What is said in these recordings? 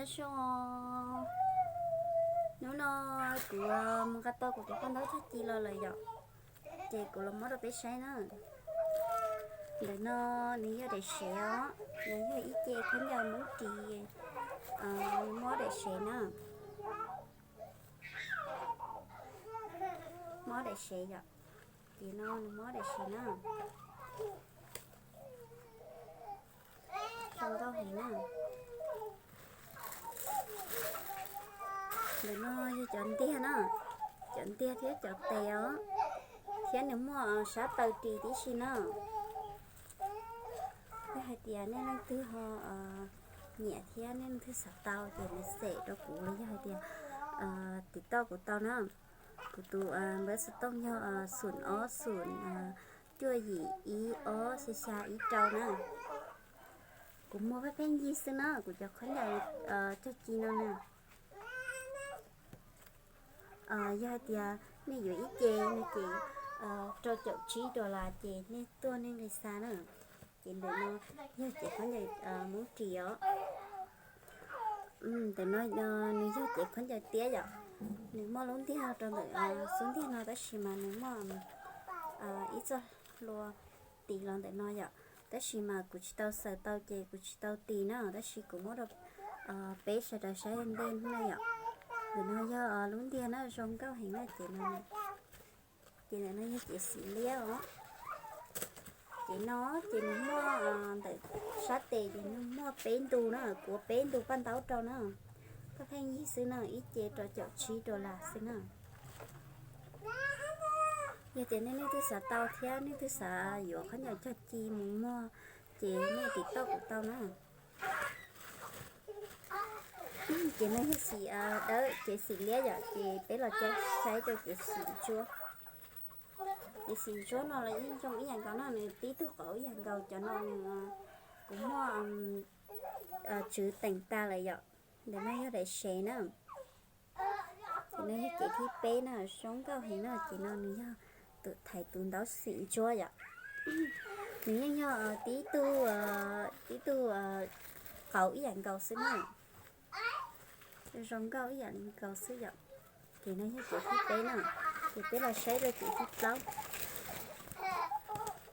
Zoo, hnub no kuv mus nqa tau kuv tus paj ntaub cog ci los lawm yom, ces kuv los muab rau peb saib na. Ntawm no nws yog daim sev os, nws yog ib ce khaub ncaws Hmoob ris, nws muab daim sev na. Muab daim sev yom, ces no nws muab daim sev na. Zoo nkauj heev na. Ntawm no yog cov ntiag na, cov ntiag thiab cov tes os, thiab nws muaj sab taw ris tib si na. Yog hais tias nej leej twg ho nyiam thiab nej leej twg xav tau ces nws xem rau kuv los yog hais tias tim toj kuv tau na. Kuv tus npawb xov tooj yog xoom ob xoom cuaj yim ib ob xya xya ib rau na. Kuv muag pheej pheej yig xwb na, kuv cov khaub ncaws cog ci no na. Yog hais tias nej yuav ib ce no ces rau caum tsib dollar ces nej tuaj nej nqis xa na. Ces ntawm no yog cev khaub ncaws Hmoob ris os. Ntawm no nws yog cev khaub ncaws tiab yom, nws muaj lub ntiag rau ntawm xub ntiag no tab sis mas nws muaj ib txoj hlua tis los ntawm no yom. Tab sis mas kuv tsis tau xaws tau ces kuv tsis tau tis na, tab sis kuv muab rau peb sawv daws saib ntej na yom. Ntawm no yog lub ntiag na, zoo nkauj heev na ces no. Ces ntawm no yog cev xim liab os. Ces no ces nws muaj ntawm sab tes ces nws muaj peb ntu na, kuv ua peb ntu paj ntaub rau na. Pheej pheej yig xwb na, ib ce rau caum tsib dollar xwb na. Yog tias nej leej twg xav tau thiab nej leej twg xav yuav khaub ncaws cog ci mus muag ces nej tim toj kuv tau na. Ces no yog xim dawb, ces xim liab yom, ces peb los saib rau cev xim ntsuab. Ces xim ntsuab no los yeej zoo ib yam nkaus no, nws tib tug qauv ib yam nkaus, cov no nws kuv muaj tswv teem tas lawm yom. Ntawm no yog daim sev na. Ces no yog cev thib peb na, zoo nkauj heev na, ces no nws yog tus thaiv tus ntaub xim ntsuab yom. Nws yeej yog tib tug, tib tug qauv ib yam nkaus xwb na. Zoo nkauj ib yam li nkaus xwb yom. Ces no yog cev thib peb na, ces peb los saib rau cev thib plaub.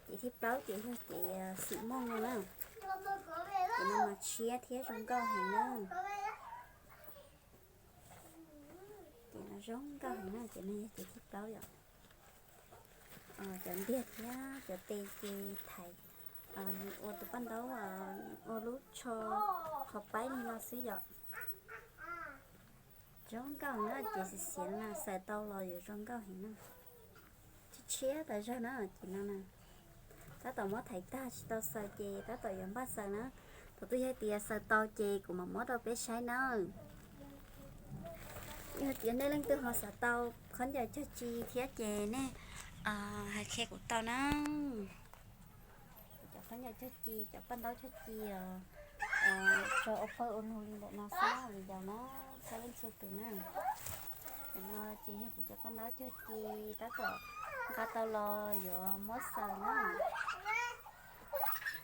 Cev thib plaub ces yog cev xim mooj no na. Ces no mas tshiab thiab zoo nkauj heev na. Ces no zoo nkauj heev na, ces no yog cev thib plaub yom. Cov ntiag thiab cov tes ces thaiv, nws ua tus paj ntaub, ua lub tsho qhov paib li no xwb yom. Zoo nkauj na, ces xiv xiav na, xaws tau los yuav zoo nkauj heev na. Tshiab tshiab tas zog na, ces no na. Tab tom muab thaiv tag tsis tau xaws ces tab tom yuav npaj xaws na. Thaum twg yog tias xaws tau ces kuv mam muab rau peb saib na. Yog tias nej leej twg ho xav tau khaub ncaws cog ci thiab ces nej hais qhia kuv tau na. Cov khaub ncaws cog ci, cov paj ntaub cog ci os, tso ua pawg ua nug li ntawm no xwb na, viv ncaus na, txhua leej txhua tus na. Ntawm no ces yog kuv cov paj ntaub cog ci tab tom nqa tau los yuav muab xaws na.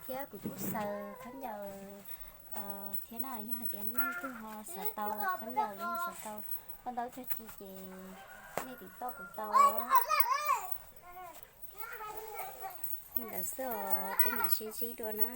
Thiab kuv kuj xaws khaub ncaws thiab na, yog hais tias nej leej twg ho xav tau khaub ncaws los yog xav tau paj ntaub cog ci ces nej tim toj kuv tau. Li ntawd xwb os, peb mam sib ntsib dua na.